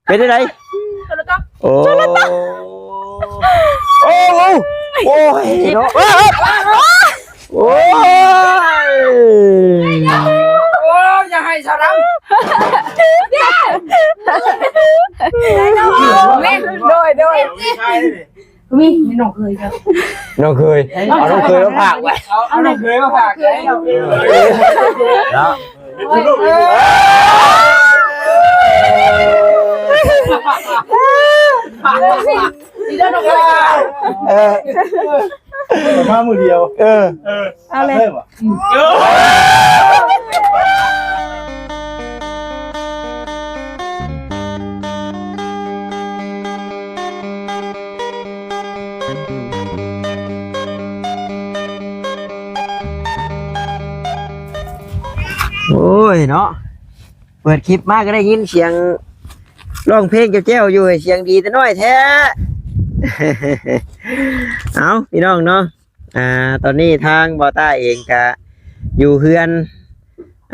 ເປັນຈັ່ງໃດ? ໂອ້ ໂອ້ ໂອ້ຍເນາະ ໂອ້ຍ ໂອ້ຍ ໂອ້ຍ ຢ່າໃຫ້ສາວດຳ ໂດຍ ໂດຍ ມີ ມີນ້ອງເຄີຍເຈົ້າ ນ້ອງເຄີຍ ເອົານ້ອງເຄີຍມາຝາກໄວ້ ເອົາ ເອົານ້ອງເຄີຍມາຝາກໄວ້ ເນາະ ເອີ ມາມື້ດຽວ ເອີ ເອີ ເອົາເລີຍ ເອີ ໂອ້ຍເນາະ ເປີດຄລິບມາກໍໄດ້ຍິນສຽງຮ້ອງເພງແຈ້ວໆຢູ່ ສຽງດີແຕ່ນ້ອຍແທ້ ເອົ້າ ພີ່ນ້ອງເນາະ ອ່າ ຕອນນີ້ທາງບ່າວຕ້າເອງກະຢູ່ເຮືອນ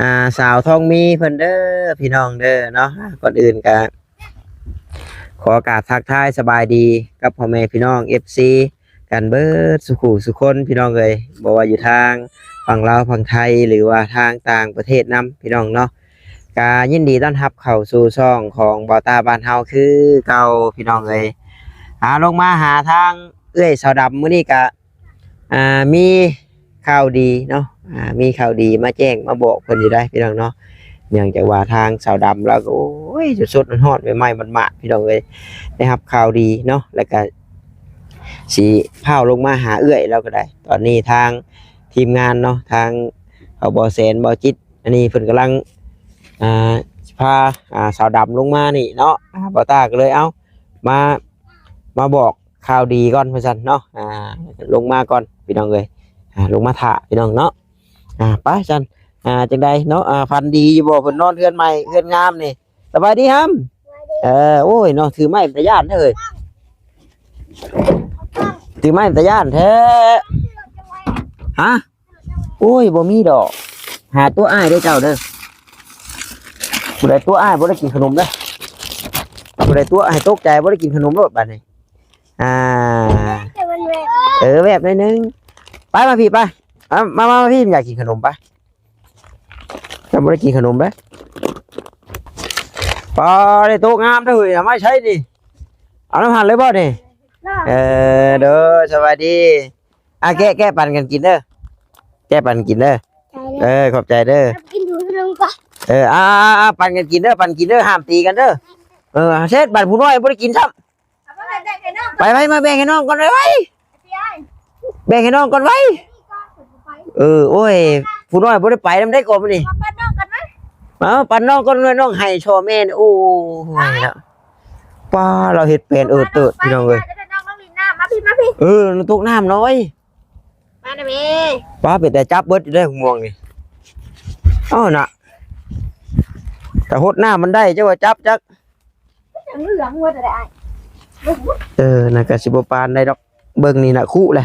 ອ່າ ສາວທອງມີເພິ່ນເດີ ພີ່ນ້ອງເດີເນາະ ກ່ອນອື່ນກະຂໍກາບທັກທາຍສະບາຍດີກັບພໍ່ແມ່ພີ່ນ້ອງ ເອັຟຊີ ກັນເບິດສູ່ຄູ່ສູ່ຄົນ ພີ່ນ້ອງເອີຍ ບໍ່ວ່າຢູ່ທາງຝັ່ງລາວ ຝັ່ງໄທ ຫຼືວ່າທາງຕ່າງປະເທດນຳ ພີ່ນ້ອງເນາະ ກະຍິນດີຕ້ອນຮັບເຂົ້າສູ່ຊ່ອງຂອງບ່າວຕ້າບ້ານເຮົາຄືເກົ່າ ພີ່ນ້ອງເອີຍ ອ່າ ລົງມາຫາທາງເອື້ອຍສາວດຳ ມື້ນີ້ກະ ອ່າ ມີຂ່າວດີເນາະ ອ່າ ມີຂ່າວດີມາແຈ້ງມາບອກເພິ່ນຢູ່ໄດ໋ ພີ່ນ້ອງເນາະ ເນື່ອງຈາກວ່າທາງສາວດຳລາວກໍ ໂອ້ຍ ສົດໆຮ້ອນໆ ໃໝ່ໆ ໝາດໆ ພີ່ນ້ອງເອີຍ ໄດ້ຮັບຂ່າວດີເນາະ ແລ້ວກະຊິພ້າວລົງມາຫາເອື້ອຍລາວກໍໄດ້ ຕອນນີ້ທາງທີມງານເນາະ ທາງເຂົາ ບໍ່ແສນ ບໍ່ຈິດ ອັນນີ້ເພິ່ນກຳລັງ ອ່າ ຊິພາ ອ່າ ສາວດຳລົງມານີ້ເນາະ ອ່າ ບ່າວຕ້າກໍເລີຍ ເອົ້າ ມາ ມາບອກຂ່າວດີກ່ອນວ່າຊັ້ນເນາະ ອ່າ ລົງມາກ່ອນ ພີ່ນ້ອງເອີຍ ອ່າ ລົງມາຖ້າ ພີ່ນ້ອງເນາະ ອ່າ ໄປຊັ້ນ ອ່າ ຈັ່ງໃດເນາະ ອ່າ ຝັນດີຢູ່ບໍ່? ເພິ່ນນອນເຮືອນໃໝ່ ເຮືອນງາມນີ້ ສະບາຍດີຫຳ ເອີ ໂອ້ຍເນາະ ຖືໄມ້ເປັນຕາຢ້ານເດີ ຖືໄມ້ເປັນຕາຢ້ານແທ້ ຮະ? ໂອ້ຍ ບໍ່ມີດອກ ຫາຕົວອ້າຍເດີເຈົ້າເດີ ຜູ້ໃດຕົວອ້າຍບໍ່ໄດ້ກິນຂະໜົມເດີ ຜູ້ໃດຕົວໃຫ້ຕົກໃຈ ບໍ່ໄດ້ກິນຂະໜົມໂລດບາດນີ້ ອ່າ ແຕ່ມັນແວບ ເອີ ແວບໜ້ອຍໜຶ່ງ ໄປ ມາພີ້ ໄປ ມາ ມາ ມາ ມາພີ້ ຢາກກິນຂະໜົມ ໄປ ເຈົ້າບໍ່ໄດ້ກິນຂະໜົມເດ້ ປາ ໄດ້ໂຕະງາມເດີເຮີ້ຍ ເອົາມາໃຊ້ນີ້ ເອົານຳຫັ້ນເລີຍບໍ່ນີ້ ເອີ ໂດຍ ສະບາຍດີ ອ່າ ແກະ ແກະປັນກັນກິນເດີ ແກະປັນກິນເດີ ເອີ ຂອບໃຈເດີ ເອີ ອ່າ ອ່າ ອ່າ ປັນກັນກິນເດີ ປັນກິນເດີ ຫ້າມຕີກັນເດີ ເອີ ເຊັດ ບາດຜູ້ນ້ອຍບໍ່ໄດ້ກິນຊ້ຳ ໄປ ໄປ ມາແບ່ງໃຫ້ນ້ອງກ່ອນ ໄວໆ ແບ່ງໃຫ້ນ້ອງກ່ອນ ໄວ ເອີ ໂອ້ຍ ຜູ້ນ້ອຍບໍ່ໄດ້ໄປນຳໄດ້ກໍມື້ນີ້ ມາປັນນ້ອງກ່ອນ ມາ ເອົາ ປັນນ້ອງກ່ອນ ນ້ອງໄຫ້ຊ່ອແມ່ ໂອ້ຍ ເນາະ ປ້າ ລາວເຮັດແປນເອີດເຕີດ ພີ່ນ້ອງເອີຍ ເອີ ຕົກນ້ຳນ້ອຍ ມານະແມ່ ປ້າ ເປັນແຕ່ຈັບເບິດຢູ່ເດ້ ໝ່ວງນີ້ ເອົ້ານະ ຖ້າຫົດນ້ຳມັນໄດ້ ເຈົ້າວ່າຈັບຈັກ ເຫຼືອງໝົດແລ້ວອ້າຍ ເອີ ນັ້ນກໍຊິບໍ່ປານໃດດອກ ເບິ່ງນີ້ນະ ຄຸແຫຼະ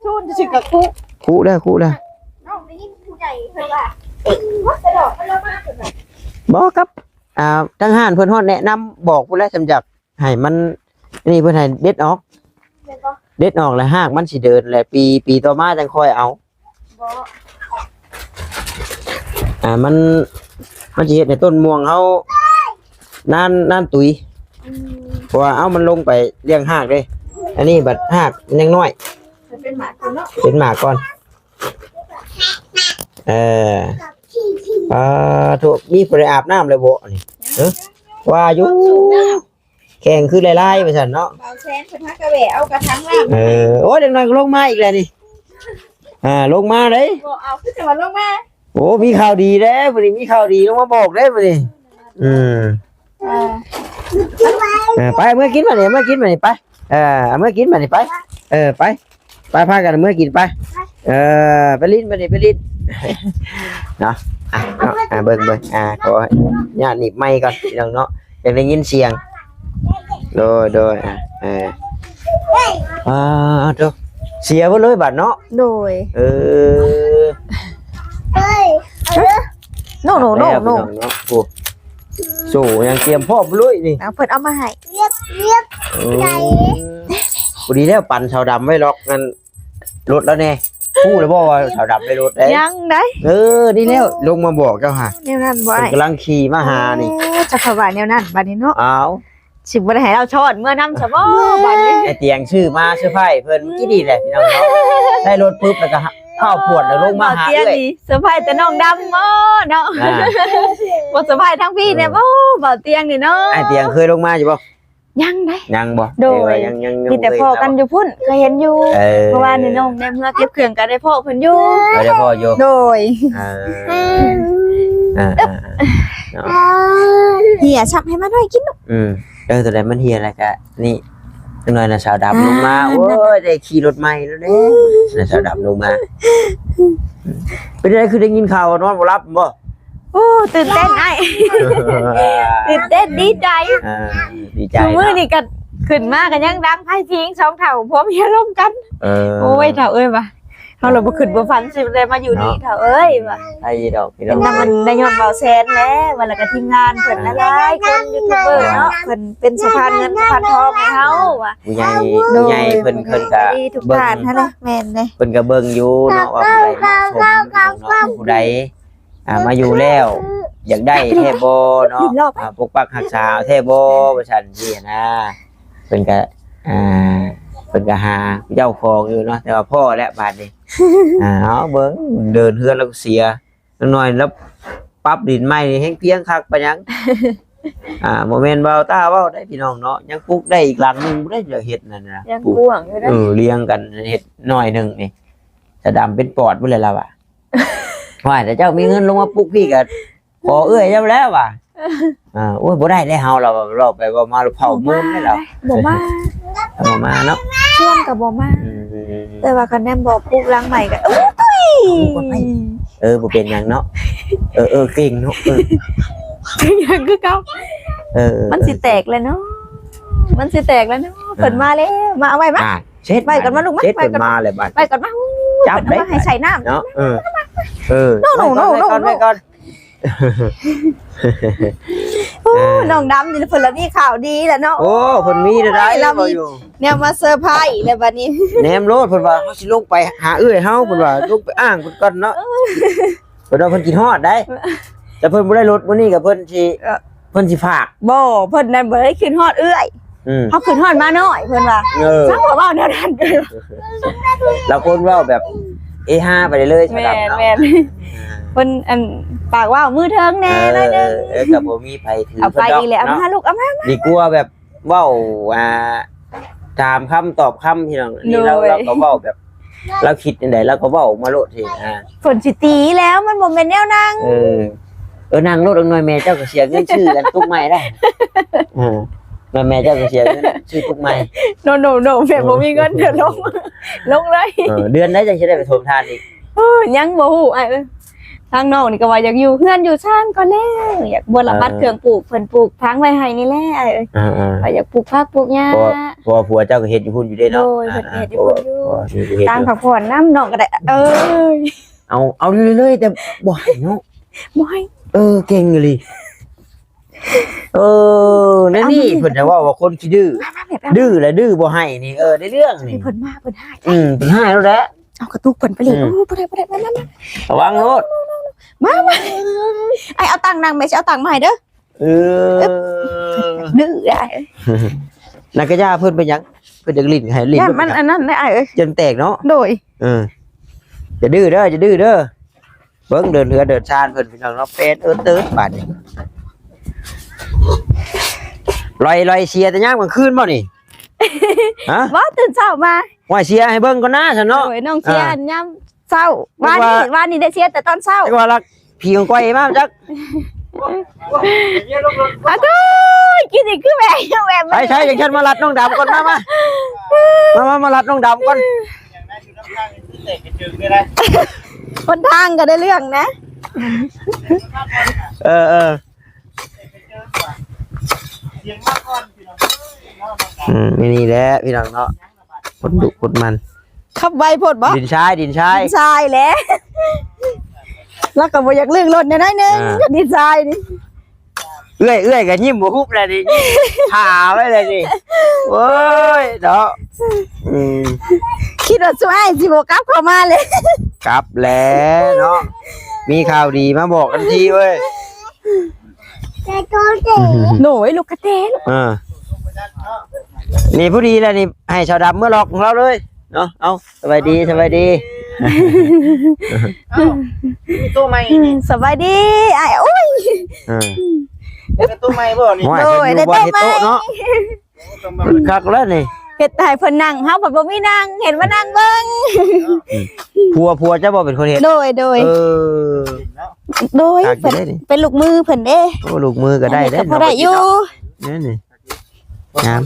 ຊູນຊິກະຄຸ ຄຸແລ້ວ ຄຸແລ້ວ ນ້ອງໄດ້ຍິນຜູ້ໃຫຍ່ເພິ່ນວ່າ ບໍ່ກັບ ອ່າ ທາງຮ້ານເພິ່ນຮອດແນະນຳບອກພຸ້ນແຫຼະ ຊ່ຳຢາກໃຫ້ມັນ ອັນນີ້ເພິ່ນໃຫ້ເດັດອອກ ແມ່ນບໍ່ ເດັດອອກແລ້ວຮາກມັນຊິເດີນ ແລ້ວປີ ປີຕໍ່ມາຈັ່ງຄ່ອຍເອົາ ບໍ່ ອ່າ ມັນ ມັນຊິເຮັດໃຫ້ຕົ້ນມ່ວງເຮົານານ ນານຕຸຍ ອືມ ເພາະວ່າເອົາມັນລົງໄປລ້ຽງຮາກເດ້ ອັນນີ້ບັດຮາກມັນຍັງນ້ອຍ ເປັນໝາກກ່ອນເນາະ ເປັນໝາກກ່ອນ ເອີ ອ່າ ໂທ ມີຜູ້ໃດອາບນ້ຳແລ້ວບໍ່ນີ້ ເອີ ວ່າຢູ່ ແຂງຄືຫຼາຍໆ ວ່າຊັ້ນເນາະ ບ່າວແຊນເພິ່ນຫາກະແວ່ເອົາກະຖັງນ້ຳ ເອີ ໂອ້ຍ ເດັກນ້ອຍກໍລົງມາອີກແລ້ວນີ້ ອ່າ ລົງມາເດ້ ບໍ່ເອົາ ຄືຈະວ່າລົງມາ ໂອ້ ມີຂ່າວດີເດ້ ມື້ນີ້ມີຂ່າວດີລົງມາບອກເດ້ມື້ນີ້ ອືມ ເອີ ເອີ ໄປ ເອົາເມືອກິນບາດນີ້ ເອົາເມືອກິນບາດນີ້ ໄປ ເອີ ເອົາເມືອກິນບາດນີ້ ໄປ ເອີ ໄປ ໄປ ພາກັນເມືອກິນໄປ ເອີ ໄປຫຼິ້ນບາດນີ້ ໄປຫຼິ້ນ ເນາະ ອ່ະ ເນາະ ອ່ະ ເບິ່ງ ເບິ່ງ ອ່າ ຂໍອະນຸຍາດໜີບໄມກ່ອນ ພີ່ນ້ອງເນາະ ຢາກໄດ້ຍິນສຽງ ໂດຍ ໂດຍ ອ່າ ເອີ ອ່າ ໂທ້ ເສຍເບິດເລີຍບາດເນາະ ໂດຍ ເອີ ໂນ ໂນ ໂນ ໂນ ໂອ້ ໂຕຫຍັງຕຽມພ້ອມເລີຍນີ້ ເອົາ ເພິ່ນເອົາມາໃຫ້ ເອີ ພໍດີແລ້ວ ປັ່ນສາວດຳໄວ້ລັອກນັ້ນ ລົດລາວແດ່. ຮູ້ແລ້ວບໍ່ວ່າສາວດຳໄດ້ລົດເດ້? ຍັງໃດ. ເອີ ນີ້ແລ້ວ ລົງມາບອກເຈົ້າຫາ ແນວນັ້ນບໍ່ອ້າຍ? ເພິ່ນກຳລັງຂີ່ມາຫານີ້. ໂອ້ ຈັກວ່າແນວນັ້ນບາດນີ້ເນາະ. ອ້າວ ຊິບໍ່ໄດ້ໃຫ້ລາວຊ້ອນເມືອນຳຊະບໍ່ບາດນີ້? ໄອ້ຕຽງຊື້ມາເຊີໄພຣສ໌ເພິ່ນ ອືມ ກິນດີແຫຼະພີ່ນ້ອງເນາະ. ໄດ້ລົດປຶບແລ້ວກໍ ຂ້າວປວດແລ້ວລົງມາຫາເອື້ອຍ ເຊີໄພຣສ໌ແຕ່ນ້ອງດຳບໍ່ເນາະ. ອ່າ ບໍ່ເຊີໄພຣສ໌ທັງພີ່ແດ່ບໍ່ ເອີ ບ່າວຕຽງນີ້ເນາະ. ອ້າຍຕຽງເຄີຍລົງມາຢູ່ບໍ່? ຍັງເດ້. ຍັງບໍ່? ໂດຍ ເອີ ຍັງ ຍັງ ຍັງ ມີແຕ່ພໍ້ກັນຢູ່ພຸ້ນ ເຄີຍເຫັນຢູ່. ເອີ ເພາະວ່ານີ້ນ້ອງໃນເມືອງເກັບເຄື່ອງກໍໄດ້ພໍ້ເພິ່ນຢູ່. ເອີ ໄດ້ພໍ້ຢູ່. ໂດຍ ເອີ ເອີ ເອີ ເອີ ເນາະ ເຫຍ ຊັບໃຫ້ມາໜ້ອຍກິນລູກ. ອືມ ເອີ ຕົວໃດມັນເຫຍແລ້ວກະນີ້ ຈັກໜ້ອຍນະສາວດຳລົງມາ. ອ່າ ໂອ້ຍ ໄດ້ຂີ່ລົດໃໝ່ແລ້ວເດ້ ອືມ ນະສາວດຳລົງມາ. ເປັນຈັ່ງໃດ ຄືໄດ້ຍິນຂ່າວວ່ານອນບໍ່ຫຼັບແມ່ນບໍ່? ໂອ້ ຕື່ນເຕັ້ນອ້າຍ ຕື່ນເຕັ້ນດີໃຈ. ອ່າ ດີໃຈ ມື້ນີ້ກໍຂຶ້ນມາກໍຍັງດັງໄຟພິງ ສອງເຖົ້າຜົວເມຍລົມກັນ. ເອີ ໂອ້ຍ ເຖົ້າເອີຍວ່າ ເຮົາລະບໍ່ຄິດບໍ່ຝັນຊິໄດ້ມາຢູ່ນີ້ ເນາະ ເຖົ້າເອີຍວ່າ. ໄດ້ດອກພີ່ນ້ອງ ເປັນນຳມັນໄດ້ຍ້ອນເບົາແຊນແຫຼະວ່າ ແລ້ວກໍທີມງານເພິ່ນຫຼາຍໆຄົນ ຢູທູບເບີເນາະ ເພິ່ນເປັນສະພານເງິນສະພານທອງໃຫ້ເຮົາວ່າ. ຜູ້ໃຫຍ່ ໂດຍ ຜູ້ໃຫຍ່ເພິ່ນ ເພິ່ນກໍເບິ່ງ ທຸກທ່ານຫັ້ນແຫຼະ. ແມ່ນເດ້ ເພິ່ນກໍເບິ່ງຢູ່ເນາະ ວ່າຜູ້ໃດເໝາະສົມເນາະ ຜູ້ໃດ ອ່າ ມາຢູ່ແລ້ວຢາກໄດ້ແທ້ບໍ່ເນາະ ອ່າ ປົກປັກຮັກສາແທ້ບໍ່ ວ່າຊັ້ນຊີ້ນະ. ເພິ່ນກະ ອ່າ ເພິ່ນກະຫາເຈົ້າຂອງຢູ່ເນາະ ແຕ່ວ່າພໍ້ແລ້ວບາດນີ້. ອ່າ ເອົາເບິ່ງ ເດີ່ນເຮືອນລາວກໍເສຍ ຈັກໜ້ອຍລາວປັບດິນໃໝ່ນີ້ແຮງພຽງຄັກປານຫຍັງ. ອ່າ ບໍ່ແມ່ນເວົ້າຕາເວົ້າໄດ໋ພີ່ນ້ອງເນາະ ຍັງປຸກໄດ້ອີກຫຼັງໜຶ່ງບໍ່ໄດ້ ຢາກເຮັດນັ້ນນະ ຍັງກວ້າງຢູ່ເດ້. ເອີ ລຽງກັນເຮັດໜ້ອຍໜຶ່ງນີ້ ສາວດຳເປັນປອດພຸ້ນແຫຼະລາວວ່າ. ວ່າແຕ່ເຈົ້າມີເງິນລົງມາປຸກພີ້ກໍຂໍເອື້ອຍເຈົ້າແລ້ວວ່າ. ອ່າ ໂອ້ຍ ບໍ່ໄດ້ແລ້ວເຮົາ ລາວເວົ້າໄປເວົ້າມາລາວເຝົ້າມູນແລ້ວ ບໍ່ມາ ບໍ່ມາເນາະ ຊວນກໍບໍ່ມາ. ອືມ ແຕ່ວ່າຄັນແນມບໍ່ປຸກຫຼັງໃໝ່ກໍ ໂອ້ຍ ເອີ ບໍ່ເປັນຫຍັງເນາະ. ເອີ ເອີ ເກັ່ງເນາະ ເອີ ເກັ່ງຄືເກົ່າ. ເອີ ມັນຊິແຕກແລ້ວເນາະ ມັນຊິແຕກແລ້ວເນາະ. ເອີ ເພິ່ນມາແລ້ວ ມາ ເອົາໄວ້ມາ ອ່າ ເຊັດ ໄວ້ກ່ອນມາລູກມາ ເຊັດ ໄວ້ກ່ອນມາ ເພິ່ນມາແລ້ວບາດ ໄວ້ກ່ອນມາ. ຈັບໄດ້ ເພິ່ນມາໃຫ້ໃສ່ນ້ຳເນາະ. ເອີ ເອີ ໂນ ໂນ ໂນ ໂນ ໄວ້ກ່ອນ ໄວ້ກ່ອນ. ໂອ້ ອ່າ ນ້ອງດຳນີ້ເພິ່ນລະມີຂ່າວດີແລ້ວເນາະ. ໂອ້ ເພິ່ນມີແນວໃດ ໂອ້ຍ ລາວມີ ເວົ້າຢູ່ ແນວມາເຊີໄພຣສ໌ແລ້ວບາດນີ້. ແນມໂລດ ເພິ່ນວ່າເຮົາຊິລົງໄປຫາເອື້ອຍເຮົາ ເພິ່ນວ່າ ລົງໄປອ້າງເພິ່ນກ່ອນເນາະ. ເອີ ເພິ່ນວ່າເພິ່ນຄິດຮອດໄດ໋ ແຕ່ເພິ່ນບໍ່ໄດ້ລົດມື້ນີ້ກໍເພິ່ນຊິ ເອີ ເພິ່ນຊິຝາກ. ບໍ່ ເພິ່ນນັ້ນບໍ່ໄດ້ຄິດຮອດເອື້ອຍ. ອືມ ເຮົາຂຶ້ນຮອດມານ້ອຍ ເພິ່ນວ່າ. ເອີ ຊ່າງວ່າເວົ້າແນວນັ້ນ ລາວຄົນເວົ້າແບບເອຮາໄປເລີຍໆ. ແມ່ນ ສາວດຳເນາະ ແມ່ນ ອ່າ ເພິ່ນ ອັນ ປາກເວົ້າມືເທິງແດ່ ເອີ ໜ້ອຍໜຶ່ງ. ເອີ ກໍບໍ່ມີໃຜຖື ເອົາໄປອີກແລ້ວ ເອົາມາລູກ ເອົາມາ ມາ ດີກວ່າແບບເວົ້າ ອ່າ ຖາມຄຳຕອບຄຳ ພີ່ນ້ອງ. ອັນນີ້ລາວ ໂດຍ ລາວກໍເວົ້າແບບ ລາວຄິດຈັ່ງໃດລາວກໍເວົ້າອອກມາໂລດ. ອ່າ ເພິ່ນຊິຕີແລ້ວ ມັນບໍ່ແມ່ນແນວນັ້ນ. ເອີ ເອີ ນັ່ງໂລດ ໜ້ອຍແມ່ເຈົ້າກໍເສຍເງິນຊື້ອັນຕຸກໃໝ່ໄດ໋. ເອີ ໜ້ອຍແມ່ເຈົ້າກໍເສຍເງິນຊື້ຕຸກໃໝ່. ໂນ ໂນ ໂນ ແມ່ບໍ່ມີເງິນ ເອີ ດຽວລົງ ລົງເລີຍ. ເອີ ເດືອນໃດຈັ່ງຊິໄດ້ໄປຖົມທານອີກ? ໂອ້ຍ ຍັງບໍ່ຮູ້ອ້າຍເອີຍ. ທາງນ້ອງນີ້ກໍວ່າຢາກຢູ່ເຮືອນຢູ່ຊານກ່ອນແລ້ວ ຢາກບໍ່ລະ ເອີ ບັດເຄື່ອງປູກ ເພິ່ນປູກຝັງໄວ້ໃຫ້ນີ້ແຫຼະອ້າຍເອີຍ. ເອີໆ ວ່າຢາກປູກຜັກປູກຫຍ້າ ເພາະ ເພາະວ່າຜົວເຈົ້າກໍເຮັດຢູ່ພຸ້ນຢູ່ເດ້ເນາະ. ໂດຍ ເພິ່ນເຮັດຢູ່ພຸ້ນຢູ່ ອ່າ ຕາມພັກຜ່ອນນຳ ນ້ອງກໍໄດ້ ເອີຍ ເອົາ ເອົາເລີຍໆ ແຕ່ບໍ່ໃຫ້ເນາະ ບໍ່ໃຫ້. ເອີ ເກັ່ງອີ່ຫຼີ. ເອີ ແນວນີ້ເພິ່ນຈະເວົ້າວ່າຄົນຂີ້ດື້ ມາໆ ແບບນັ້ນ ດື້ແລະດື້ບໍ່ໃຫ້ນີ້. ເອີ ໃນເລື່ອງນີ້ ເພິ່ນມາ ເພິ່ນຮ້າຍ ອືມ ເພິ່ນຮ້າຍໂລດແຫຼະ. ເອົາກະຕຸກເພິ່ນໄປເລີຍ. ອືມ ໂອ້ ບໍ່ໄດ້ ບໍ່ໄດ້ ມາ ມາ ມາ ມາ ມາ ມາ ອ້າຍ ເອົາຕັ່ງນັ່ງ ແມ່ຊິເອົາຕັ່ງມາໃຫ້ເດີ. ເອີ ດື້ອ້າຍ ນັກກະຢາເພິ່ນເປັນຫຍັງ ເພິ່ນຢາກຫຼິ້ນ ໃຫ້ຫຼິ້ນ ມັນອັນນັ້ນແຫຼະອ້າຍເອີຍ ຈົນແຕກເນາະ. ໂດຍ ເອີ ຢ່າດື້ເດີ ຢ່າດື້ເດີ. ເບິ່ງເດີ່ນເຮືອນເດີ່ນຊານເພິ່ນ ພີ່ນ້ອງເນາະ ເປັນເອີເຕີດບາດນີ້. ລອຍ ລອຍເຊຍແຕ່ຍາມກາງຄືນບໍ່ນີ້? ຮະ? ບໍ່ ຕື່ນເຊົ້າມາ ວ່າເຊຍໃຫ້ເບິ່ງກ່ອນນາຊັ້ນເນາະ. ໂດຍ ນ້ອງເຊຍ ອ່າ ຍາມ ເຊົ້າ ວານນີ້ ວ່າ ວານນີ້ໄດ້ເຊຍແຕ່ຕອນເຊົ້າ. ຈັກວ່າລັກຜີຂອງຂ້ອຍມາຈັກ. ອາໂທ້ຍ ກິນອີກຄືແມ່ ແມ່ ໃສໆ ຈັ່ງຊັ້ນມາລັດນ້ອງດຳກ່ອນ ມາ ມາ ມາ ມາລັດນ້ອງດຳກ່ອນ. ຫົນທາງກໍໄດ້ເລື່ອງນະ. ເອີໆ ອືມ ນີ້ແຫຼະພີ່ນ້ອງເນາະ ຄົນດຸຄົນມັນ. ຂັບໄວໂພດບໍ່? ດິນຊາຍ ດິນຊາຍ ດິນຊາຍແຫຼະ. ລາວກໍບໍ່ຢາກລຶ້ງລົດແດ່ໜ້ອຍໜຶ່ງ ອ່າ ດິນຊາຍນີ້. ເອື້ອຍ ເອື້ອຍກໍຍິ້ມບໍ່ຮຸບແລ້ວນີ້ ຖ້າໄວ້ແລ້ວນີ້ ໂອ້ຍເນາະ ອືມ ຄິດວ່າຊຸອ້າຍຊິບໍ່ກັບເຂົ້າມາເລີຍ ກັບແລ້ວເນາະ ມີຂ່າວດີມາບອກກັນທີເວີຍ ໂດຍ ລູກກະແຕ ເອີ ນີ້ພໍດີແລ້ວນີ້ ໃຫ້ຊາວດຳເມືອລັອກຂອງລາວເລີຍເນາະ ເອົາ ສະບາຍດີ ສະບາຍດີ ເອົ້າ ມີໂຕໃໝ່ ອືມ ນີ້ ສະບາຍດີອ້າຍ ໂອ້ຍ ເອີ ເປັນໂຕໃໝ່ບໍ່ນີ້ ໂອ້ຍ ໄດ້ໂຕໃໝ່ ເນາະ ຄັກແລ້ວນີ້ ເຮັດໃຫ້ເພິ່ນນັ່ງ ເຮົາພັດບໍ່ມີນັ່ງ ເຫັນມານັ່ງເບິ່ງ ອືມ ຜົວ ຜົວເຈົ້າບໍ່ເປັນຄົນເຮັດ ໂດຍ ໂດຍ ເອີ ໂດຍ ຄັກຢູ່ເດ້ນີ້ ເປັນລູກມືເພິ່ນເດ້ ໂອ້ ລູກມືກໍໄດ້ເດ້ ອັນນີ້ກໍພໍໄດ້ຢູ່ ນີ້ນີ້ ງາມ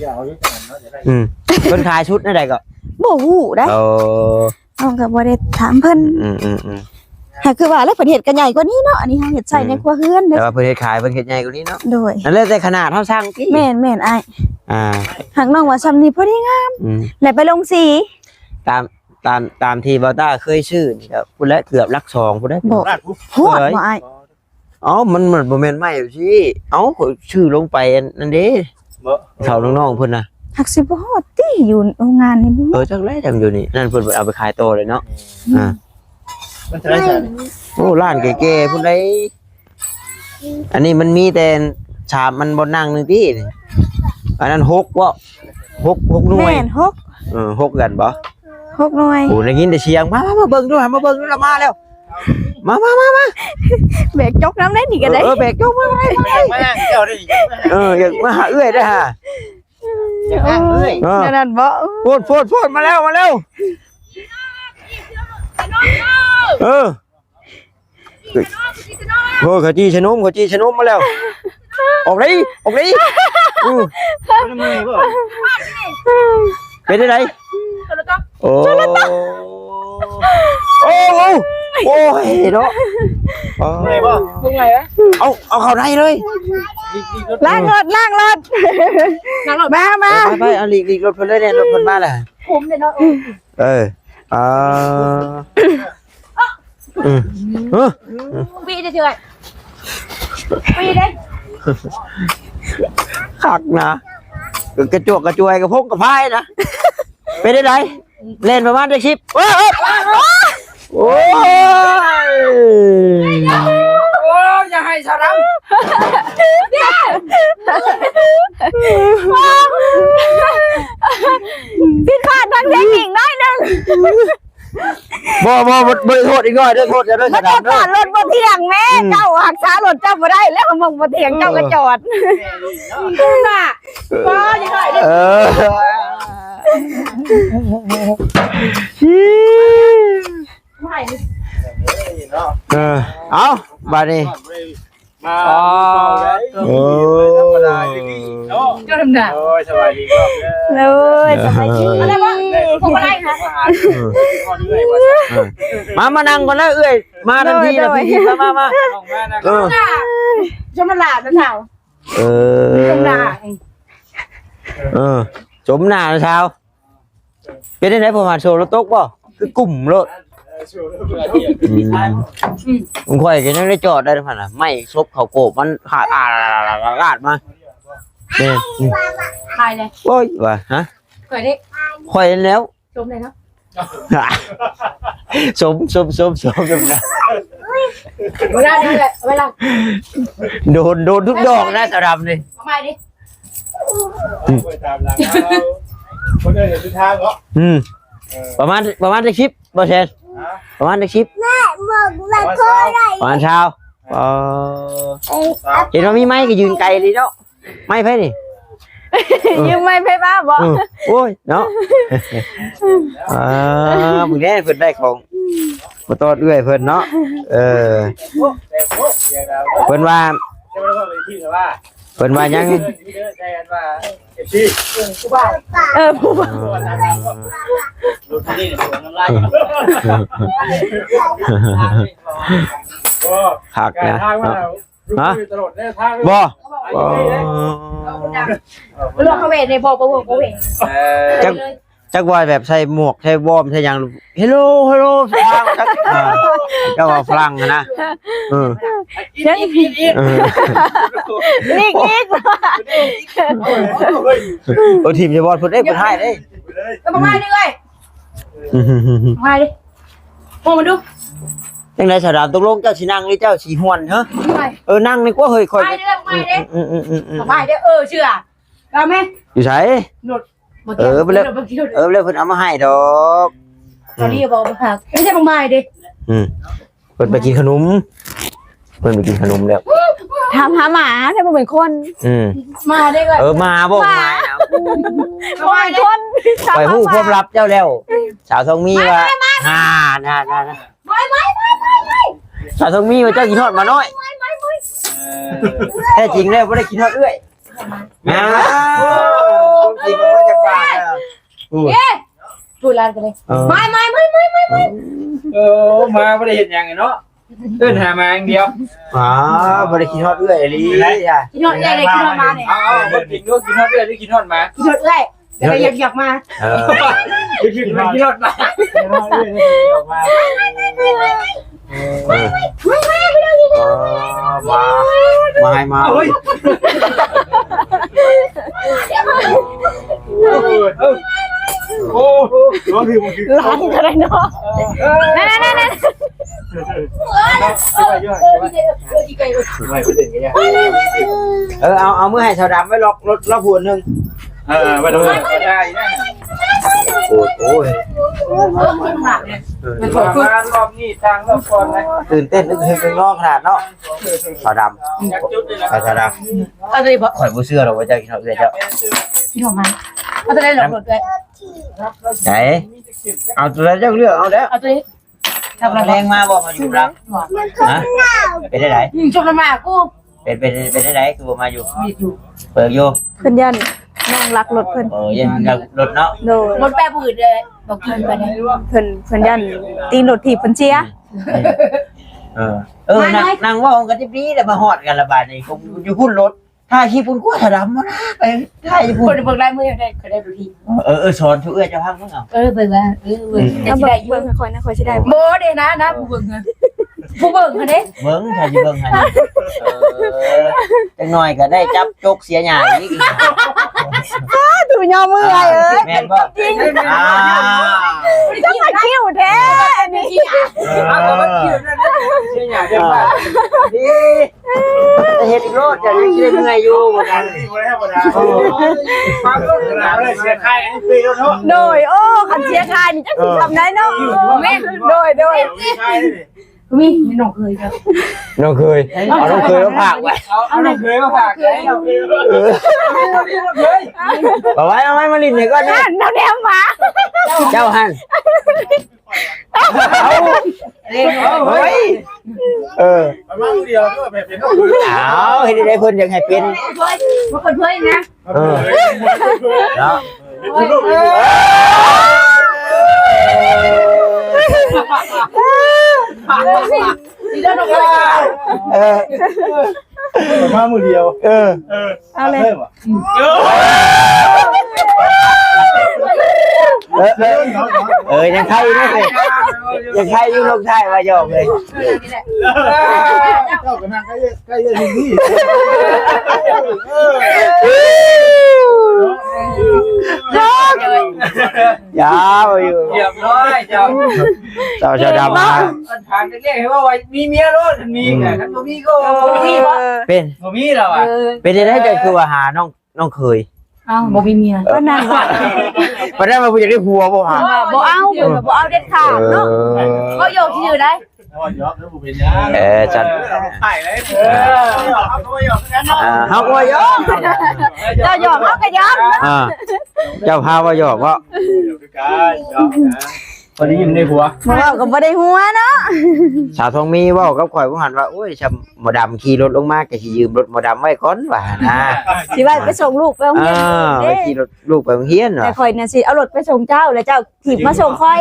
ອືມ ເພິ່ນຂາຍຊຸດແນວໃດກໍ ບໍ່ຮູ້ໄດ໋ ເອີ ເຮົາກໍບໍ່ໄດ້ຖາມເພິ່ນ ອືມໆໆ ຫາຄືວ່າແລ້ວ ເພິ່ນເຮັດກໍໃຫຍ່ກວ່ານີ້ເນາະ ອັນນີ້ເຮົາເຮັດໃສ່ໃນຄົວເຮືອນເດ້ ແຕ່ວ່າເພິ່ນເຮັດຂາຍ ເພິ່ນເຮັດໃຫຍ່ກວ່ານີ້ເນາະ ໂດຍ ນັ້ນແຫຼະ ແຕ່ຂະໜາດເຮົາສັ່ງຕິ ແມ່ນໆ ອ້າຍ ອ່າ ຫາກນ້ອງວ່າຊ່ຳນີ້ພໍດີງາມ ອືມ ແລ້ວໄປລົງສີ ຕາມ ຕາມ ຕາມທີ່ບ່າວຕ້າເຄີຍຊື້ນີ້ກໍພຸ້ນແຫຼະ ເກືອບຫຼັກສອງພຸ້ນແຫຼະ ບໍ່ ພຸ້ນບໍ່ອ້າຍ ເອົ້າ ມັນ ມັນບໍ່ແມ່ນໄມ້ຊີ້ ເອົ້າ ຂ້ອຍຊື້ລົງໄປອັນນັ້ນເດ້ ບໍ່ ເຖົ້ານ້ອງໆເພິ່ນນະ ຫາກຊິບໍ່ຮອດຕິຢູ່ໂຮງງານນີ້ບໍ່ ເອີ ຈັກແຫຼະ ຈຳຢູ່ນີ້ ນັ້ນເພິ່ນເອົາໄປຂາຍຕໍ່ເລີຍເນາະ ອືມ ອ່າ ມັນເທົ່າໃດຊັ້ນ ໂອ້ ຮ້ານແກ່ໆພຸ້ນໃດ໋ ອັນນີ້ມັນມີແຕ່ສາມ ມັນບໍ່ນັ່ງໜຶ່ງຕິ ອັນນັ້ນຫົກບໍ່ ຫົກ ຫົກໜ່ວຍ ແມ່ນ ຫົກ ເອີ ຫົກກັນບໍ່ ຫົກໜ່ວຍ ໂອ້ ໄດ້ຍິນແຕ່ສຽງ ມາ ມາ ມາເບິ່ງດູ ມາເບິ່ງດູ ລາວມາແລ້ວ ມາ ມາ ມາ ມາ ແບກຈົກນຳໄດ້ນີ້ກໍໄດ້ ເອີ ເອີ ແບກຈົກມາ ມາ ມາ ມາ ເຈົ້າໄດ້ນີ້ ເອີ ຢາກມາຫາເອື້ອຍໄດ້ຫາ ຢາກຫາເອື້ອຍ ເອີ ແນວນັ້ນບໍ່ ໂພດ ໂພດ ໂພດ ມາແລ້ວ ມາແລ້ວ ເອີ ໂອ້ຍ ເຂົາຈີ່ຊະໜົມ ເຂົາຈີ່ຊະໜົມມາແລ້ວ ອອກໄດ້ ອອກໄດ້ ອື ບໍ່ໄດ້ເມື່ອຍບໍ່ ເປັນຈັ່ງໃດ ໂອ້ ໂອ້ ໂອ້ ໂອ້ຍເນາະ ເມື່ອຍບໍ່ ເມື່ອຍຫວະ ເອົາ ເອົາເຂົ້າໃນເລີຍ ລ້າງລົດ ລ້າງລົດ ລ້າງລົດ ມາ ມາ ເອີ ໄປ ໄປ ເອົາຫຼີກ ຫຼີກລົດເພິ່ນເລີຍເດ້ ລົດເພິ່ນມາແລ້ວ ຜົມເດ້ເນາະ ເອີ ອ່າ ອືມ ເອີ ປີເທື່ອ ປີເດ້ ຄັກນະ ກະຈວກກະຈວຍກະພົງກະພາຍນະ ເປັນຈັ່ງໃດ ແລ່ນປະມານຈັກສິບ ໂອ້ຍ ໂອ້ຍ ໂອ້ຍ ຢ່າໃຫ້ສາວດຳ ຜິດພາດທາງເທັກນິກໜ້ອຍໜຶ່ງ ບໍ່ ບໍ່ ບໍ່ ບໍ່ໄດ້ໂທດອີກໜ້ອຍເດີ ໂທດເຈົ້າເດີ ມັນຕ້ອງການລົດບໍ່ທ່ຽງແມ້ ອືມ ເຈົ້າຮັກສາລົດເຈົ້າບໍ່ໄດ້ແລ້ວ ເບິ່ງບໍ່ທ່ຽງ ເອີ ເຈົ້າກໍຈອດ ໜ້າ ບໍ່ ຢ່າໄດ້ເດີ ເອີ ເອີ ເອົ້າ ບາດນີ້ ມາ ອໍ ເວົ້າໄດ້ ໂອ້ ທຳມະດາຢູ່ນີ້ເນາະ ເຈົ້າທຳມະດາ ໂອ້ຍ ສະບາຍດີເນາະ ໂອ້ຍ ສະບາຍດີ ເອີ ມາ ມານັ່ງກ່ອນເດີເອື້ອຍ ມາທັນທີລະ ໂດຍ ພີ່ ມາ ມາ ມາ ມາ ເອີ ມານັ່ງ ເອີ ຊົມໜ້າຫຼານນະເຖົ້າ ເອີ ຊົມໜ້າ ເອີ ຊົມໜ້ານະເຖົ້າ ເປັນຈັ່ງໃດ ພໍ່ຫານໂຊລະຕົກບໍ່? ຄືກຸ້ມໂລດ ອືມ ອືມ ຂອງຂ້ອຍກໍຍັງໄດ້ຈອດໄດ້ຫັ້ນນະ ໄມ້ສົບເຂົ້າໂກບມັນຂາດ ອາ ລາດມາ ແມ່ນ ອືມ ຂາຍເລີຍ ໂອ້ຍ ວ່າ ຮະ ຂ້ອຍເດ້ ຂ້ອຍນັ້ນແລ້ວ ຊົມເລີຍເນາະ ຊົມ ຊົມ ຊົມ ຊົມ ຊົມນະ ເວລານີ້ແຫຼະ ເວລາ ໂດນ ໂດນທຸກດອກນະ ສາວດຳນີ້ ເອົາໃໝ່ດິ ອືມ ໄປຕາມຫຼັງເຮົາ ຄົນເດີນເປັນທາງເນາະ ອືມ ເອີ ປະມານ ປະມານຈັກສິບ ບໍ່ແຊນ ຮະ ປະມານຈັກສິບ ແມ່ບອກວ່າເທົ່າໃດ ປະມານຊາວ ອໍ ເອີ ເຫັນວ່າມີໄມ້ກໍຢືນໄກເລີຍເນາະ ໄມ້ໃຜນີ້ ຢືມໄມ້ໃຜມາບໍ ເອີ ໂອ້ຍເນາະ ອ່າ ມື້ແລກເພິ່ນໄດ້ຂອງ ມາຕອດເອື້ອຍເພິ່ນເນາະ ເອີ ເພິ່ນວ່າ ເພິ່ນວ່າຫຍັງ ເອີ ຜູ້ບ່າວ ເອີ ຜູ້ບ່າວ ຄັກນະເນາະ ຮະ ບໍ່ ບໍ່ ເລື່ອງເຂົາເວນນີ້ບໍ່ ບໍ່ເວົ້າ ບໍ່ເວົ້າ ຈັກ ຈັກວ່າແບບໃສ່ໝວກໃສ່ວອມໃສ່ຫຍັງ ເຮລໂລ ເຮລໂລ ຝຣັ່ງຈັກ ອ່າ ເຈົ້າວ່າຝຣັ່ງຫັ້ນນະ ເອີ ເອີ ອີກ ອີກ ໂອ້ ທີມຈະບອດເພິ່ນເດ້ ເພິ່ນຮ້າຍເດ້ ກໍບໍ່ມາເດ້ເອີຍ ມາເດ້ ໂອ້ ມາດູ ຈັ່ງໃດສາວດຳ ຕົກລົງເຈົ້າຊິນັ່ງຫຼືເຈົ້າຊິຮ່ວນເຮີ? ເອີ ນັ່ງນີ້ກວ່າເຮີ້ຍ ຂ້ອຍ ໄປເດີ ໄປເດີ ອືມໆໆໆ ໄປເດີ ເອີ ເຊື່ອ ເອົາແມ ຢູ່ໃສ? ລົດ ເອີ ໄປເລີຍ ເອີ ໄປເລີຍ ເພິ່ນເອົາມາໃຫ້ດອກ ຕອນນີ້ບໍ່ໄປພັກ ໄມ່ໃຊ່ບັກໝາຍເດ້ ອືມ ເພິ່ນໄປກິນຂະໜົມ ເພິ່ນໄປກິນຂະໜົມແລ້ວ ຖາມຫາໝາ ແຕ່ບໍ່ແມ່ນຄົນ ອືມ ໝາເດ້ ເອີ ໝາບໍ່ ໝາ ໝາ ບໍ່ແມ່ນຄົນ ຂ້ອຍຮູ້ຄວາມລັບເຈົ້າແລ້ວ ສາວທອງມີວ່າ ຫາ ຫາ ຫາ ໄປ ໄປ ໄປ ໄປ ສາວທອງມີວ່າເຈົ້າຄິດຮອດໝານ້ອຍ ແທ້ຈິງແລ້ວບໍ່ໄດ້ຄິດຮອດເອື້ອຍ ອ່າ ຄວາມຈິງອອກມາຈາກປາກແລ້ວ ເອີ ເອີ ມາ ມາ ມາ ມາ ມາ ເອີ ມາບໍ່ໄດ້ເຮັດຫຍັງເນາະ ເອີ້ນຫາມາຢ່າງດຽວ ອ່າ ບໍ່ໄດ້ຄິດຮອດເອື້ອຍອີ່ຫຼີ ຄິດຮອດເອື້ອຍ ໄດ້ຄິດຮອດໝານີ້ ເອົາ ເອົາ ຄວາມຈິງດູ ຄິດຮອດເອື້ອຍຫຼືຄິດຮອດໝາ? ຄິດຮອດເອື້ອຍ ຢາກ ຢາກ ຢາກມາ ເອີ ຄິດຮອດ ຄິດຮອດ ມາ ມາ ມາ ມາ ໂອ້ຍ ໂອ້ ຮ້ອນຄືບໍ່ຄື ຮ້ອນກໍໄດ້ເນາະ ນັ້ນໆໆ ເອີ ເອົາ ເອົາມືໃຫ້ສາວດຳໄວ້ລັອກລົດລາວຜູ້ໜຶ່ງ ເອີ ໄວ້ລົອກລົດໄດ້ນະ ໂອ້ຍ ໂອ້ຍ ເອີ ມາ ມາ ມາ ຮອບນີ້ທາງຮອບກ່ອນນະ ຕື່ນເຕັ້ນ ຕື່ນເຕັ້ນເນາະ ຂະໜາດເນາະ ສາວດຳ ສາວດຳ ເອົາຕົວນີ້ບໍ່ ຂ້ອຍບໍ່ເຊື່ອດອກວ່າເຈົ້າກິນຮອດເອື້ອຍເຈົ້າ ກິນຮອດມາ ເອົາຕົວໃດລອກລົດເອື້ອຍ ໃດ ເອົາຕົວໃດເຈົ້າເລືອກເອົາແລ້ວ ເອົາຕົວນີ້ ທຳມະແລງມາບໍ່ ມາຢູ່ນຳ ຮະ ເປັນໄດ໋ ອືມ ຊົມນຳໝາກກູ ເປັນ ເປັນ ເປັນໄດ໋ ຄືບໍ່ມາຢູ່ ມີຢູ່ ເປີກຢູ່ ເພິ່ນຢ້ານນ້ອງລັກລົດເພິ່ນ ເອີ ຢ້ານລັກລົດເນາະ ໂດຍ ລົດແປບອື່ນເດ້ ບໍ່ຄືນປານໃດ ເພິ່ນ ເພິ່ນຢ້ານຕີນລົດຖີບເພິ່ນເສຍ ອືມ ເອີ ເອີ ມາ ນັ່ງ ໜ້ອຍ ນັ່ງເວົ້າກັນດີໆ ແລ້ວມາຮອດກັນລະບາດນີ້ ຢູ່ພຸ້ນລົດ ຖ່າຍຄລິບພຸ້ນກວ່າ ຖ້າດຳບໍ່ນະ ໄປຖ່າຍຢູ່ພຸ້ນ ຄົນເບິ່ງລາຍມືໄດ້ ເຂົາໄດ້ດູດີ ເອີ ເອີ ສອນສູ່ເອື້ອຍເຈົ້າຟັງເບິ່ງເອົາ ເອີ ເບິ່ງວ່າ ເອີ ເບິ່ງ ອືມ ເຈົ້າຊິໄດ້ຢູ່ ເບິ່ງ ເບິ່ງຄ່ອຍໆນະ ຂ້ອຍຊິໄດ້ບໍ່ ບໍ່ເດ້ນະ ນະ ຜູ້ເບິ່ງຫັ້ນ ຜູ້ເບິ່ງຫັ້ນເດ້ ເບິ່ງ ຖ້າຊິເບິ່ງຫັ້ນ ເອີ ຈັກໜ້ອຍກໍໄດ້ຈັບຈົກເສຍຫຍ້າອີກ ສາທຸ ຍອມເມື່ອຍເອີຍ ແມ່ນບໍ່ ຈິງ ອ່າ ຈັ່ງມາຄິວແທ້ອັນນີ້ ເອີ ເສຍຫຍ້າເດ້ ດີ ເຮັດອີກໂລດ ເຈົ້າຍັງຊິໄດ້ເມື່ອຍຢູ່ ບໍ່ໄດ້ ບໍ່ໄດ້ ບໍ່ໄດ້ ໂອ້ ຟັງໂລດ ບໍ່ໄດ້ເສຍຄ່າ ອັນນີ້ຟຣີໂລດເນາະ ໂດຍ ໂອ້ ຄັນເສຍຄ່ານີ້ຈັກຊິຊ່ຳໃດເນາະ ເອີ ແມ່ນ ໂດຍ ໂດຍ ມີ ມີນ້ອງເຂີຍເຈົ້າ ນ້ອງເຂີຍ ເອົານ້ອງເຂີຍມາຝາກໄວ້ ເອົາ ເອົານ້ອງເຂີຍມາຝາກໄວ້ ເອີ ເອົາໄວ້ ເອົາໄວ້ ມາຫຼິ້ນໃຫ້ກ່ອນເດີ ຫັ້ນ ເອົາແນວມາ ເຈົ້າຫັ້ນ ເອົາ ເອົາ ເອີ ມາຜູ້ດຽວກໍແບບເປັນ ເອົາ ເຮັດໃດເພິ່ນຢາກໃຫ້ເປັນ ມາເປີດເຜີຍນະ ເອີ ເນາະ ເອີ ມາມື້ດຽວ ເອີ ເອີ ເອົາເລີຍ ເອີ ເອີ ຍັງໄທຢູ່ເດ້ ຍັງໄທຢູ່ ລົງທ້າຍວ່າຫຍອກເລີຍ ເຈົ້າກໍນັ່ງໃກ້ ໃກ້ເອື້ອຍນີ້ ຢາວຢູ່ ຮຽບຮ້ອຍເຈົ້າ ເຈົ້າ ເຈົ້າດຳມາ ອັນຖາມເດັກໆ ໃຫ້ເວົ້າວ່າມີເມຍໂລດ ຄັນມີ ອືມ ກະ ຄັນບໍ່ມີກໍບໍ່ມີບໍ່ ເປັນ ບໍ່ມີແລ້ວວ່າ ເອີ ເປັນຈັ່ງໃດເຈົ້າຄືວ່າຫານ້ອງ ນ້ອງເຂີຍ ເອົ້າ ບໍ່ມີເມຍ ເອີ ປານນັ້ນບໍ່ ປານນັ້ນວ່າບໍ່ຢາກໄດ້ຜົວບໍ່ຫາ ບໍ່ເອົາ ເອີ ບໍ່ເອົາເດັດຂາດເນາະ ເອີ ເວົ້າຫຍອກຊື່ໆ ໄດ້ ເອີ ຈັ່ງ ເອີ ເຮົາກໍຫຍອກ ເຈົ້າຫຍອກເຮົາກໍຫຍອກ ອ່າ ເຈົ້າພາວ່າຫຍອກເນາະ ບໍ່ໄດ້ຍິນໃນຫົວ ບໍ່ເວົ້າກໍບໍ່ໄດ້ຫົວເນາະ ສາວທອງມີເວົ້າກັບຂ້ອຍວ່າຫັ້ນວ່າ ໂອ້ຍ ຊ່ຳໝໍດຳຂີ່ລົດລົງມາ ກໍຊິຢືມລົດໝໍດຳໄວ້ກ່ອນວ່າຫັ້ນນະ ຊິໄວ້ໄປສົ່ງລູກໄປໂຮງຮຽນ ອ່າ ໄປຂີ່ລົດລູກໄປໂຮງຮຽນວ່າ ແຕ່ຂ້ອຍນະຊິເອົາລົດໄປສົ່ງເຈົ້າ ແລ້ວເຈົ້າ ຖີບມາສົ່ງຂ້ອຍ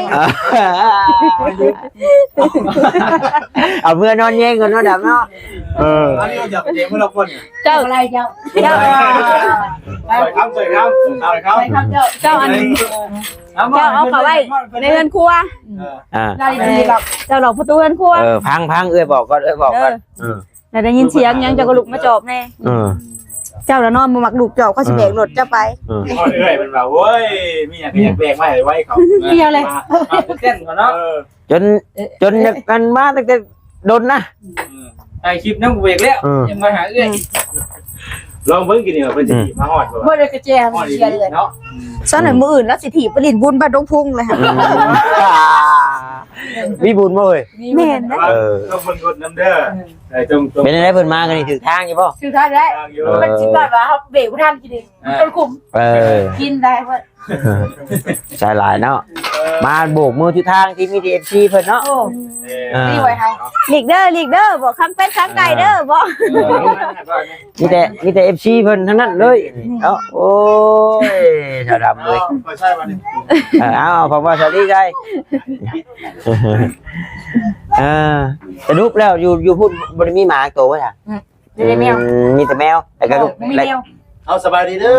ເອົາເມືອນອນແຍງກ່ອນເນາະດຳເນາະ ເອີ ອັນນີ້ເຮົາຢາກໄປເດເມືອລະຄົນ ເຈົ້າ ເຈົ້າ ເຈົ້າ ເຈົ້າ ເຈົ້າ ອັນນີ້ ເຈົ້າເອົາເຂົ້າໄວ້ໃນເຮືອນຄົວ ເອີ ອ່າ ເຈົ້າລັອກປະຕູເຮືອນຄົວ ເອີ ພັງໆ ເອື້ອຍບອກກ່ອນ ເອື້ອຍບອກກ່ອນ ເອີ ແລ້ວໄດ້ຍິນສຽງຫຍັງເຈົ້າກໍລຸກມາຈອບແດ່ ເອີ ເຈົ້າລະນອນບໍ່ມັກລູກຈອບ ເຂົາຊິແບກລົດເຈົ້າໄປ ເອີ ຮອດເອື້ອຍເພິ່ນວ່າ ໂອ້ຍ ມີຫຍັງກໍຢາກແບກມາໃຫ້ໄວໆ ເຂົາ ເອີ ເຈົ້ນເນາະ ເອີ ຈົນ ເອີ ຈົນ ເອີ ອັນມາຕັ້ງແຕ່ດົນນະ ເອີ ຖ່າຍຄລິບນຳເບກແລ້ວ ເອີ ຍັງມາຫາເອື້ອຍ ອືມ ລອງເບິ່ງກິນນີ້ວ່າເພິ່ນຊິ ອືມ ມາຮອດບໍ່ ບໍ່ໄດ້ກະແຈ ຮອດອີ່ຫຼີເນາະ ຊັ້ນ ອືມ ມື້ອື່ນລາວຊິຖີບໄປຫຼິ້ນບຸນບ້ານດົງພຸງເລີຍ ອືມ ມີບຸນບໍ່ເອີຍ ແມ່ນນະ ເອີ ຕ້ອງເບິ່ງລົດນຳເດີ ເອີ ເປັນຈັ່ງໃດເພິ່ນມາກັນນີ້ ຖືກທາງຢູ່ບໍ່ ຖືກທາງແລ້ວ ເອີ ມັນຊິບອດວ່າເຮົາເບກບໍ່ທັນກິນນີ້ ອ່າ ມັນຈົນຂຸມ ເອີ ກິນໄດ້ເພິ່ນ ໃຈຫຼາຍເນາະ ເອີ ມາໂບກມືທິດທາງທີ່ມີແຕ່ເອັຟຊີເພິ່ນເນາະ ໂອ້ ເອີ ນີ້ໄວ້ໃຫ້ ຫຼີກເດີ ຫຼີກເດີ ບໍ່ຄຳເປັນທາງໄກເດີ ອ່າ ບໍ່ ເອີ ມີແຕ່ ມີແຕ່ເອັຟຊີເພິ່ນທັງນັ້ນເລີຍເນາະ ໂອ້ຍ ສາວດຳເອີຍ ເອົາ ໄປໃຊ້ບັດນີ້ ເອີ ເອົາ ເອົາຂອງບ່າວສາລີໃຊ້ ເອີ ສະຫຼຸບແລ້ວຢູ່ ຢູ່ພຸ້ນບໍ່ໄດ້ມີໝາໂຕບໍ່ຊະ? ອືມ ມີແຕ່ແມວ ອືມ ມີແຕ່ແມວ ແລ້ວກໍ ເອີ ມີແມວ ເອົາ ສະບາຍດີເດີ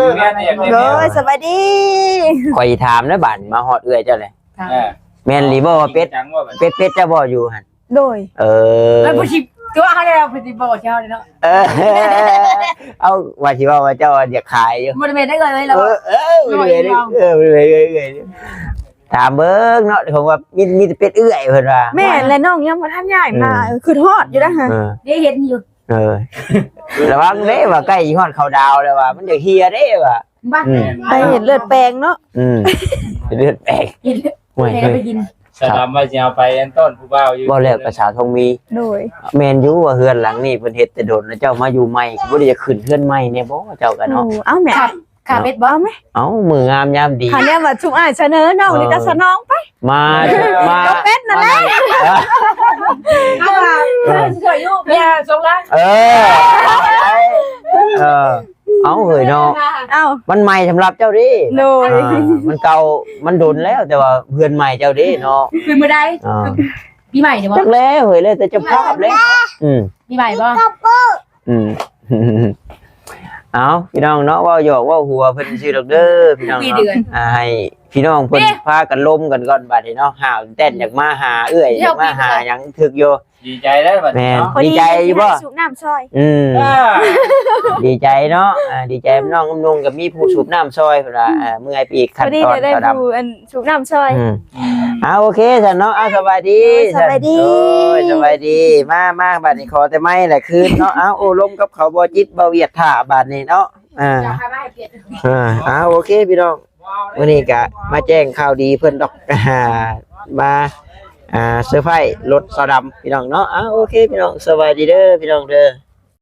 ໂດຍ ສະບາຍດີ ຂ້ອຍຖາມນະບາດນີ້ ມາຮອດເອື້ອຍເຈົ້າແລ້ວ ເອີ ແມ່ນອີ່ຫຼີບໍ່ວ່າເປັດ ເປັດ ເປັດເຈົ້າບໍ່ຢູ່ຫັ້ນ ໂດຍ ເອີ ແລ້ວຜູ້ຊິຕົວະເຮົາແລ້ວ ເພິ່ນຊິບອກເຈົ້າເນາະ ເອີ ເອົາ ວ່າຊິເວົ້າວ່າເຈົ້າຢາກຂາຍຢູ່ ບໍ່ໄດ້ແມ່ນເອື້ອຍເລີຍ ເອີ ເອີ ບໍ່ໄດ້ແມ່ນເອື້ອຍ ເອີ ບໍ່ໄດ້ແມ່ນເອື້ອຍ ຖາມເບິ່ງເນາະ ເພິ່ນວ່າມີ ມີແຕ່ເປັດເອື້ອຍເພິ່ນວ່າ ແມ່ນແຫຼະ ນ້ອງຍັງບໍ່ທັນຍ້າຍມາ ອືມ ເອີ ຄິດຮອດຢູ່ນະ ເອີ ໄດ້ເຫັນຢູ່ ເອີ ລະວັງເດ້ວ່າໃກ້ຮອດເຂົ້າດາວແລ້ວວ່າ ມັນຈະເຫ່ຍເດ້ວ່າ ບ້ານ ອືມ ໄປເຫັນເລືອດແປງເນາະ ອືມ ເລືອດແປງ ເຫັນເລືອດ ໂອ້ຍ ແປງໄປກິນ ສາວດຳວ່າຊິເອົາໄປອັນຕ້ອນຜູ້ບ່າວຢູ່ ເວົ້າແລ້ວກໍສາວທອງມີ ໂດຍ ແມ່ນຢູ່ວ່າເຮືອນຫຼັງນີ້ເພິ່ນເຮັດແຕ່ດົນ ແລ້ວເຈົ້າມາຢູ່ໃໝ່ ບໍ່ໄດ້ຢາກຂຶ້ນເຮືອນໃໝ່ແດ່ບໍ່ ເຈົ້າກໍເນາະ ໂອ້ ເອົາແມ່ ຄ່າເບັດບໍ່ ເອົາແມ່ ເອົາ ມື້ງາມຍາມດີ ຄັນແນວວ່າຊຸມອ້າຍສະເໜີ ນ້ອງນີ້ກໍສະໜອງໄປ ມາ ມາ ກໍເປັນນັ້ນແຫຼະ ເອີ ເອົາວ່າ ເອີ ຊ່ວຍຢູ່ເບຍສອງລ້ານ ເອີ ເອີ ເອົາເຮີຍເນາະ ເອົ້າ ມັນໃໝ່ສຳລັບເຈົ້າເດ້ ໂດຍ ອ່າ ມັນເກົ່າ ມັນດົນແລ້ວ ແຕ່ວ່າເຮືອນໃໝ່ເຈົ້າເດ້ເນາະ ຄືມື້ໃດ ອ່າ ປີໃໝ່ເດ້ບໍ່ ຈັກແລ້ວເຮີຍ ແລ້ວແຕ່ເຈົ້າພາບແຫຼະ ອືມ ປີໃໝ່ບໍ່ ອືມ ເອົາ ພີ່ນ້ອງເນາະ ເວົ້າຫຍອກເວົ້າຫົວເພິ່ນຊື່ດອກເດີ ພີ່ນ້ອງເນາະ ອ່າ ໃຫ້ພີ່ນ້ອງເພິ່ນພາກັນລົມກັນກ່ອນບາດນີ້ເນາະ ຫ້າວແຕ່ນຢາກມາຫາເອື້ອຍ ຢາກມາຫາຫຍັງຖືກຢູ່ ດີໃຈແລ້ວບັດນີ້ເນາະ ແມ່ນ ພໍດີ ດີໃຈຢູ່ບໍ່ ໃຫ້ສູບນ້ຳຊ່ອຍ ອືມ ອ່າ ດີໃຈເນາະ ອ່າ ດີໃຈນຳນ້ອງນຳນຸ່ງ ກໍມີຜູ້ສູບນ້ຳຊ່ອຍເພິ່ນວ່າ ອ່າ ເມື່ອຍໄປອີກຂັ້ນຕອນ ພໍດີໄດ້ ສາວດຳ ຜູ້ອັນ ສູບນ້ຳຊ່ອຍ ອືມ ອ່າ ໂອເຄຊັ້ນເນາະ ອ່າ ສະບາຍດີ ໂອ້ຍ ສະບາຍດີ ໂອ້ຍ ສະບາຍດີ ມາ ມາ ບາດນີ້ຂໍແຕ່ໄມ້ແຫຼະຄືນເນາະ ເອົາ ໂອ້ລົມກັບເຂົາບໍ່ຈິດບໍ່ວຽດຖ້າບາດນີ້ເນາະ ອ່າ ອ່າ ໂອເຄພີ່ນ້ອງ ມື້ນີ້ກະມາແຈ້ງຂ່າວດີເພິ່ນດອກ ມາ ອ່າ ເຊີໄພຣດສາວດຳພີ່ນ້ອງເນາະ ອ່າ ໂອເຄພີ່ນ້ອງ ສະບາຍດີເດີພີ່ນ້ອງເດີ.